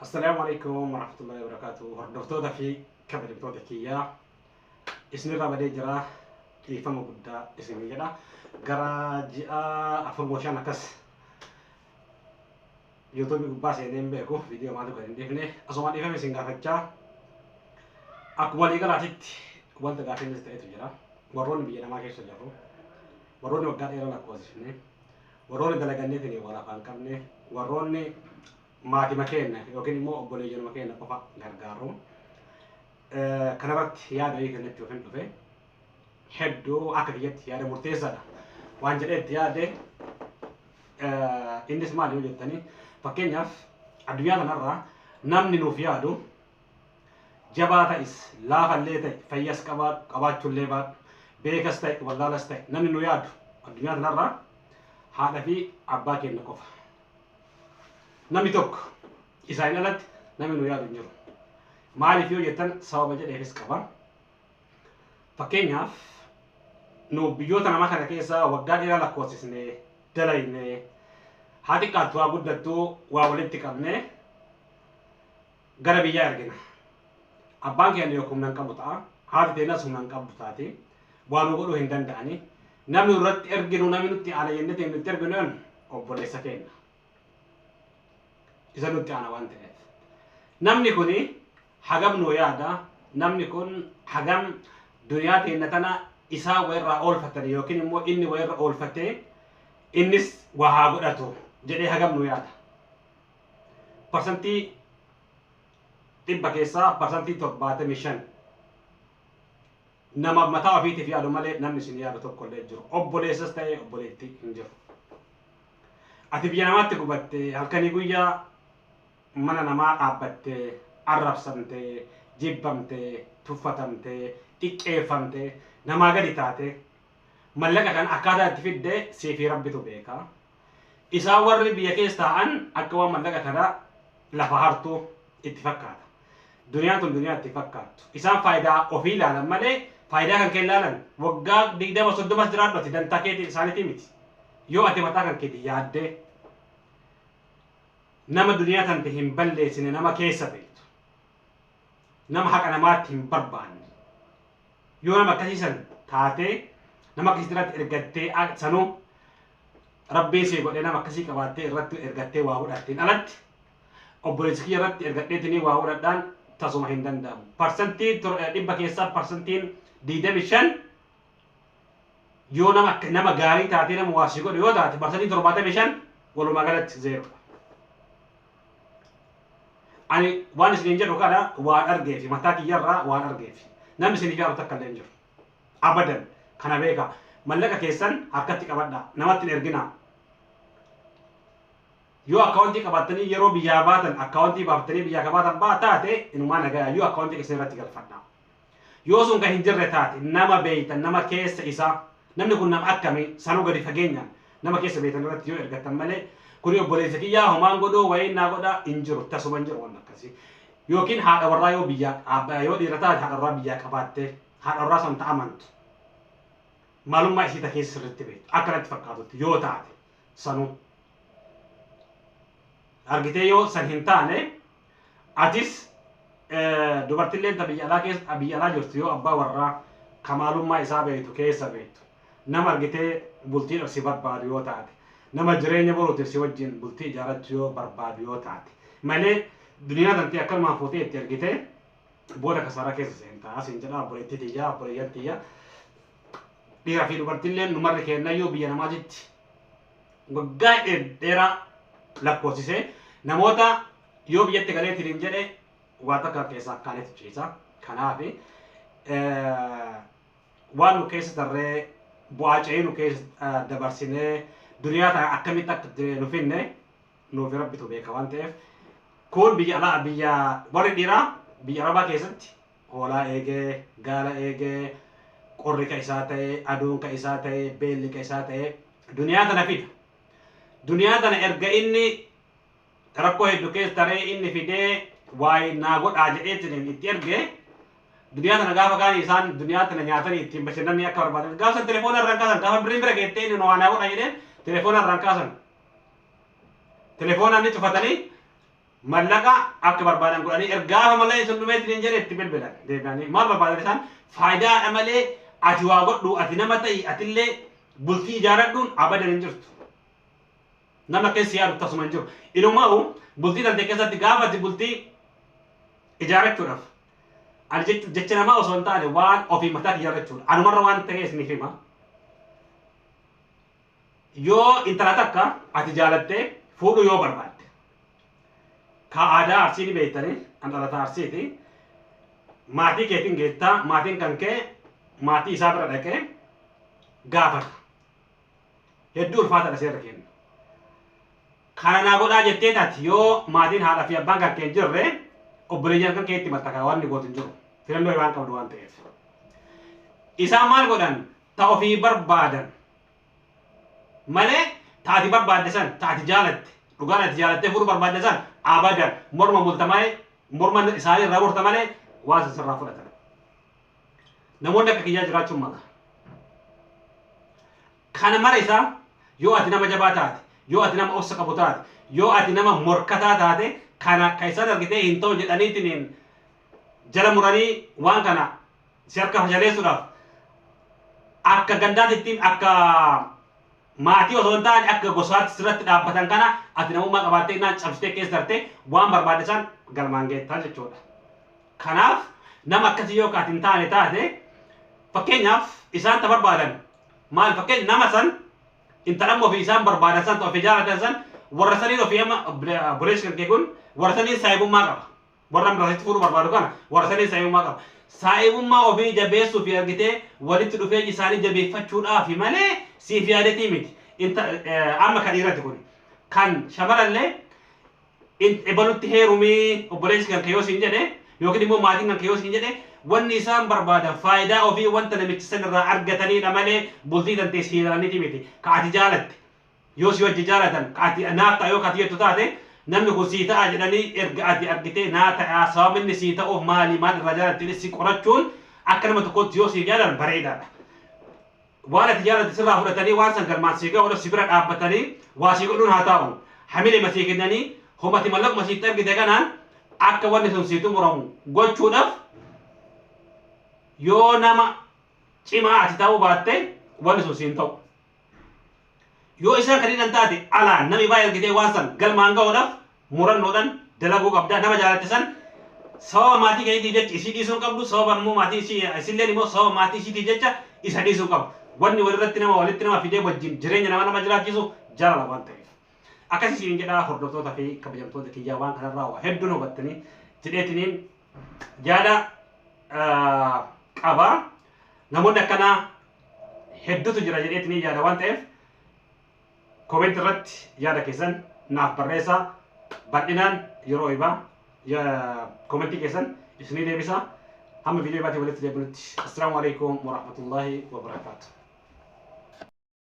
Assalaamu alaikum warahmatullahi wabarakatuh. Hordoftoota fi kabajamtoota kiyyaa, isinirraa badee jira, dhiifama guddaa isinii jedha. Gara ji'a 4 moo 5 akkas YouTubeii gubbaa seenee hin beeku, viidiyoo maaliif gad hin dhiifne asuma dhiifame isin gaafachaa. Akkuma waliigalaatitti wanta gaafiinis ta'etu jira. Warroonni biyya namaa keessa jirru, warroonni waggaa dheeraa lakkoofsifne, warroonni dalaganneetiin wal afaan qabne, warroonni maatima keenya yookiin immoo obboleeyyanuma keenya qofa gargaaru, kanarratti yaada wayii kennachuuf hin dhufe. Hedduu akka kiyyatti yaada murteessaadha waan jedhee itti yaade. Innis maali yoo jettanii, fakkeenyaaf addunyaa kanarraa namni nuuf yaadu, jabaa ta'is laafallee ta'e, fayyas qabaachuullee baadhu, beekas ta'e wallaalas ta'e, namni nu yaadu addunyaa kanarraa haadha fi abbaa keenya qofa. Namni tokko isaan alatti namni nu yaadu hin jiru. Maaliif yoo jettan, sababa jedheefis qaba. Fakkeenyaaf nu biyyoota namaa kana keessa waggaa dheeraa lakkoofsisnee dalaynee, haa xiqqaattu haa guddattu, waa walitti qabnee gara biyyaa ergina. Abbaan keenya yoo humna hin qabu ta'a, haati teenyas humna hin qabdu taati, waa nu godhuu hin danda'ani. Namni irratti erginu, namni nutti aana jennee nutti erginu obboleessa keenya. Isa nutti aana waan ta'eef. Namni kuni hagam nuu yaada, namni kun hagam duniyaa teenya tana isaa wayirraa oolfatanii yookiin immoo inni wayirra oolfatee innis waa haa godhatu jedhee hagam nuu yaada? 100% keessaa 75% nama mataa ofiitiif yaadu malee namni isin yaadu tokko illee jiru. Obboleessas ta'ee obboleettii hin jiru. Ati biyya namaatti gubattee, halkanii guyyaa mana namaa dhaabbattee, arrabsamtee, jibbamtee, tuffatamtee, xiqqeeffamtee, namaa gadi taate, mallaqa kana akkaataa itti fidde siifii Rabbitu beeka. Isaan warri biyya keessa taa'an akka waan mallaqa kana lafa hartuu itti fakkaata. Duniyaan tun duniyaa itti fakkaattu. Isaan faayidaa ofii ilaalan malee faayidaa kan kee ilaalan. Waggaa 20 30s jiraadhu, ati dantaa keetii isaaniitii miti. Yoo ati mataa kan keetii yaaddee nama duniyaa tante hin balleessine, nama keessa beektu, nama haqa namaatti hin barbaanne, yoo nama akkasiisan taatee, nama akkasii irratti ergattee, sanuu Rabbiin sii godhee nama akkasii qabaattee irratti ergattee waa godhatteen alatti, obboleessi kiyya irratti ergadheetinii waa godhadhaan tasuma hin danda'amu. 100% keessaa 25% yoo nama akka nama gaarii taatee nama waa sii godhu yoo taate, 75% walumaa galatti zeeroodha. Ani waan isiniin jedhu kana waan argeefi, mataa kiyyarraa waan argeefi, namni isiniif yaadu takka illee hin jiru. Abadan kana beekaa. Mallaqa keessan harkatti qabadhaa. Namatti hin erginaa. Yoo akkaawuntii qabaattanii yeroo biyyaa baatan akkaawuntii baaftanii biyyaa qabaatan baa taate, inumaa nagaya, yoo akkaawuntii keessan irratti galfadhaa. Yoo sun kan hin jirre taate, nama beeytan, nama keessa isaa, namni kun nama akkamii, sanuu gadi fageenyaan nama keessa beeytan irratti yoo ergattan malee, kuni obboleessa kiyyaa homaan godhuu wayiin naa godhaa hin jiru, tasuma hin jiru waan akkasii. Yookiin haadha warraa yoo biyyaa, yoo dhiira taate, haadha warraa biyyaa qabaattee haadha warraa san ta'amantu, maalummaa isii ta keessa sirriitti beektu akka natti fakkaatutti yoo taate, sanuu argitee, yoo san hin taane, atis dubartilleen ta biyya alaa keessa, biyya alaa jirtu, yoo abbaa warraa ka maalummaa isaa beektu, keessa beektu, nama argitee bultiidhaaf si barbaadu yoo taate, nama jireenya boruutiif si wajjin bultii ijaarrachuu yoo barbaadu yoo taate malee, duniyaa tantee akkanumaan fuutee itti ergitee booda kasaaraa keessa seentaa siin jedha. Obboleettii tiyyaa, obboleeyyan tiyya, dhiiraa fi dubartiilleen, numarri kennayyuu biyya namaatitti waggaa dheeraa lakkoofsisee namoota yoo biyyatti galeetiin hin jedhe waa takka keessaa akkaaneetu ciisa. Kanaaf waan nu keessa tarree, bu'aa ce'ii nu keessa dabarsinee, duniyaa tana akkamitti akka nu finne nuuf Rabbitu beeka waan ta'eef, kun biyya alaa, biyya warri dhiiraa biyya Arabaa keessatti hoolaa eegee, gaala eegee, qorri ka isaa ta'e, aduun ka isaa ta'e, beelli ka isaa ta'e, duniyaa tana fida. Duniyaa tana erga inni rakkoo hedduu keessa taree inni fidee waa'ee naa godhaa jedheetiin itti ergee, duniyaa tana gaafa kaan isaan duniyaa tana nyaatanii ittiin bashannanii akka barbaadan, gaafa san telefoona irraan kaasan. Gaafa birriin bira geettee inni waa naa godhaa jedheen, telefoona irraan kaasan, telefoona inni cufatanii. Mallaqa akka barbaadan godhanii ergaafa mallaqa sun dhumeetiin hin jedhe itti bilbilan deebi'anii maal barbaadan isaan faayidaadha malee ati waa godhu ati nama ta'i atillee bultii ijaaradhuun abadan hin jirtu. Nama keessa yaadu tasuma hin jiru. Inumaa'u bultii tante keessatti gaafa ati bultii ijaarrachuudhaaf ani jecha namaa osoo hin taane waan ofii mataa ijaarrachuudha. Anumarra waan ta'e isiniif hima. Yoo intala takka ati jaalattee fuudhuu yoo barbaadde ka aadaa Arsii ni beektanii an dhalataa Arsiiti. Maatii keetiin geettaa maatiin kan kee maatii isaa bira dhaqee gaafata. Hedduu ulfaataadha seerri keenya. Kana naa godhaa jettee taati yoo maatiin haadha fi abbaan kan kee hin jirre obboleeyyan kan keetti mattakaa waan inni gootu hin jiru. Filannoo waan qabdu waan ta'eef. Isaan maal godhan ta ofii barbaadan malee ta ati barbaadde san ta ati jaalatte dhugaan ati jaalattee fuudhuu barbaadde san abadan morma multa malee morma isaanii irraa murta malee waan san sirraa fudhatan. Namoonni akka kiyyaa jiraachuun mala. Kana mara isaa yoo ati nama jabaa taate, yoo ati nama obsa qabu taate, yoo ati nama morkataa taate kana ka isaan argitee hin ta'u jedhaniitiin jala muranii waan kana si harka fashaleessuudhaaf akka gandaatittiin akka maatii osoo hin taane akka gosaatti sirratti dhaabbatan kana ati namummaa qabaattee naan cabsitee keessa darte waan barbaadde san galmaan geettaa jechuudha. Kanaaf nama akkasii yoo ati hin taane taate fakkeenyaaf isaan ta barbaadan maal fakkeenya nama san intalan ofii isaan barbaadan san ofii jaalatan san warra saniin ofii amma obboleessi kan kee kun warra saniin saayibummaa qaba. Warra biraatti fuudhuu barbaadu kana warra saniin saayibummaa qaba. Saayibummaa ofii jabeessuu fi argitee walitti dhufeenya isaanii jabeeffachuudhaaf malee siif yaadetii miti. Amma kan dhiirati kun kan shamarallee ebalutti heerumii obboleessi kan kee yoo siin jedhe yookiin immoo maatiin kan kee yoo siin jedhe wanni isaan barbaadan faayidaa ofii wanta namichi san irraa argatanidha malee bultii tantee siidaniiti miti. Ka ati jaalatte yoo si wajji jaalatan ka ati naaf ta'a yoo ka ati jettu taate namni kun sii ta'a jedhanii erga ati argitee naa ta'a sababni inni sii ta'uuf maali maal irraa jaalatte si qorachuun akka nama tokkotti yoo siif jaalatan bareedaadha. Waan ati jaalatte sirraa fudhatanii waan san galmaan sii ga'uudhaaf si bira dhaabbatanii waa sii godhuun haa ta'u. Hamilee masii kennanii homati mallaquma siitti argite kanaan akka wanni sun sii xumuramu gochuudhaaf yoo nama cimaa ati ta'uu baatte wanni sun siin ta'u. Yoo isaan kan hidhan taate alaan namni baay'ee argitee waan san galmaan ga'uudhaaf murannoodhaan dalaguu qabda nama jaalatte san sababa maatii keetiif jecha isii dhiisuu hin qabdu sababa immoo maatii isii isilleen immoo sababa maatii isiitiif jecha isa dhiisuu hin qabdu. Wanni walirratti nama walitti nama fidee wajjin jireenya nama nama jiraachisu jaalala waan ta'eef. Akkasii siin jedhaa hordoftoota fi kabajamtoota kiyyaa waan kanarraa waa hedduun hubattanii jedheetiniin yaada qaba. Namoonni akkanaa hedduutu jira jedheetiniin yaada waan ta'eef comment irratti yaada keessan naaf barreessaa bal'inaan yeroo ibaa commentii keessan isinii deebisa. Hamma viidiyoo baatii walitti deebinutti. Assalaamu alaikum warahmatullaahi wabarakaatuh.